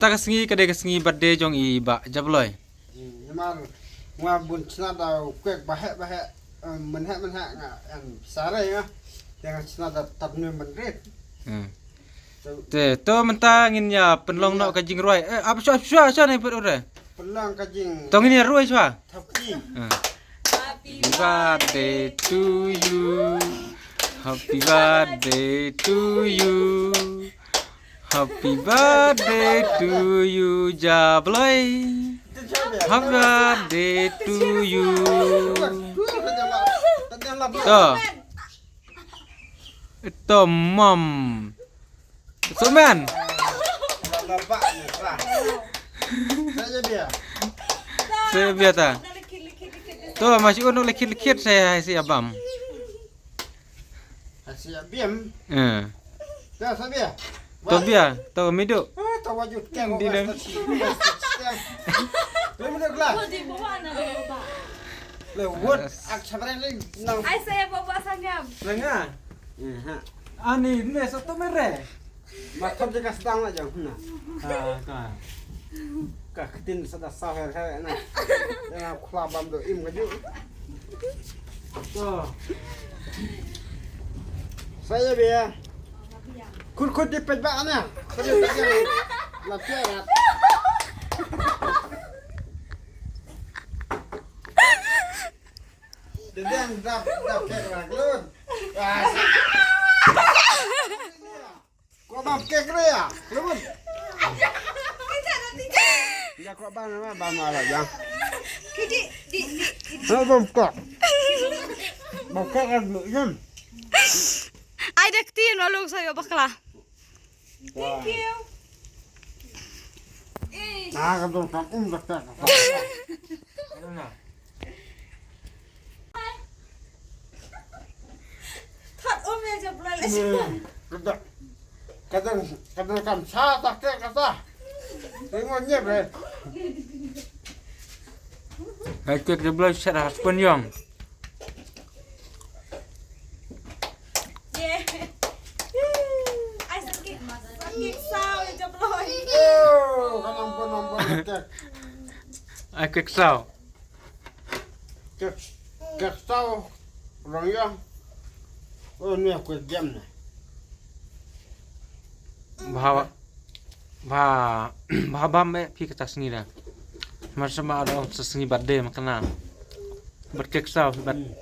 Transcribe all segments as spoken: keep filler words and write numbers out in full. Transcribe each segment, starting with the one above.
Ta ka sngi ka dei ka sngi birthday jong i Bah Jabloi. Hmm, namar nga bun chna da kwek bahek bahek, em, menhek menhek nga, em, sare nga. Te nga chna da tat ne menrit. Hmm. Te to mynta ngin ïa pynlong noh ka jingrwai. Eh, ap shwa shwa shwa ne put ure. Pynlong ka jing. To ngin ïa rwai shwa. Thapi. Hmm. Happy birthday to you. Happy birthday to you. Happy birthday to you, Jabloi. Happy birthday to you. To. To, mom. To, man. Saya biar ta. To, masih unuk lekit-lekit saya, saya abam. Asia bim. Eh. Dah sabia. To bia, to midu. Ah, to wajut ke. Di dang. Belum ada gelas. Le wot ak sabrang ni nang. Ai saya bawa sangam. Lenga. Eh, ha. Ani ne satu mere. Makan je ka sedang aja na. Ka ka. Ka ketin sada saher her na. Yang aku labam tu im kaju. To. Saya bia. Kur kur di pet ba na. Kaju tak yang lapia rat. Dia yang dap dap kek rak lun. Ah. Ko bam kek re ya. Lun. Ya ko bam ma bam ma la ya. Ko bam kek. Bam kek kan lu jam. Ai dak tin ma long sa yo bakla. Thank you. Ah, ka dong kam um dak tak. Thot um ya jab la le. Ka dong, ka dong kam sa tak tak kata. Tengok nyep eh. Hai kek dia belai set husband yang. Ye. Ai sakit, sakit saw ya jab la. Oh, ka nang pun nang pun kek. Ai kek saw. Kek, kek saw, rong ya. Oh, ni aku diam ni. Bahawa, bah, bah bam eh phi kata sngi da. Mar sama ada sa sngi birthday makna. Birthday ksaw, birthday. Hmm.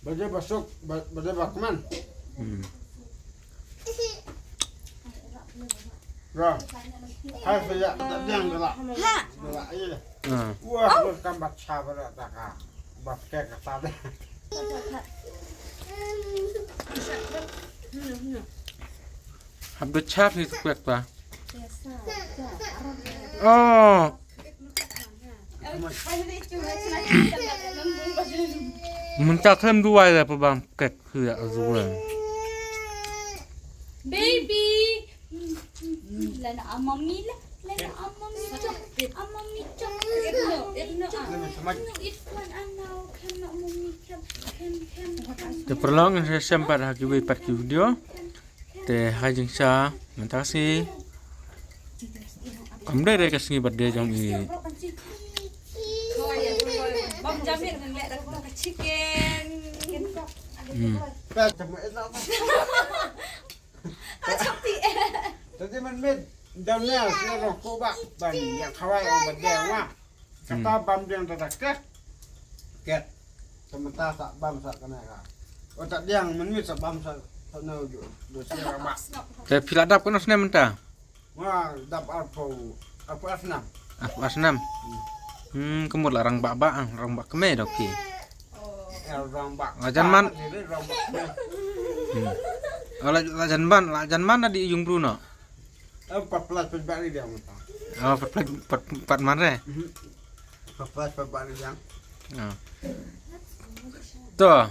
Birthday basuk, bir-, birthday bakman. Hmm. Ra. Hai saya tak diang dela. Ha. Dela aja deh. Hmm. Wah, lu kan bacha pada tak ah. Bab kek kata deh. Hap da chap hi tu kwek pa. Oh. Mynta khlem duwai da pa bam kek hi ya zuwa. Baby. Lana amami la, lana amami chok, amami chok, amami chok. No, it one ana, kan amami kan, kan, kan, kan. Te pyrshang ngan sa shem pat ha kiwei pat ki video. Te ha jingshah mynta ka sngi kam dei re ka sngi birthday jong i. Bam jamin ngan leh da ka chicken. Hmm. Tadi man mit dam ne sero ko ba ban ya khawai o ba deng wa. Kata bam deng ta kek. Kek. Kemta sa bam sa kena ka. O ta deng man mit sa bam sa sa na ju. Do sero ba. Te phi la dap kano snem mynta? Nga dap arphew, arphew asnam. Arphew asnam. Hmm, ka mut la rangbah ba, rangbah kmie da phi. Eh, rangbah. La jan man. Rangbah kmie. Hmm. Oh, la, la jan man, la jan man da dih yung bru noh. Eh, pat plas pat ba ni dia mynta. Oh, pat plas, pat, pat man re. Mhm. Pat plas pat ba ni dia. Oh. To.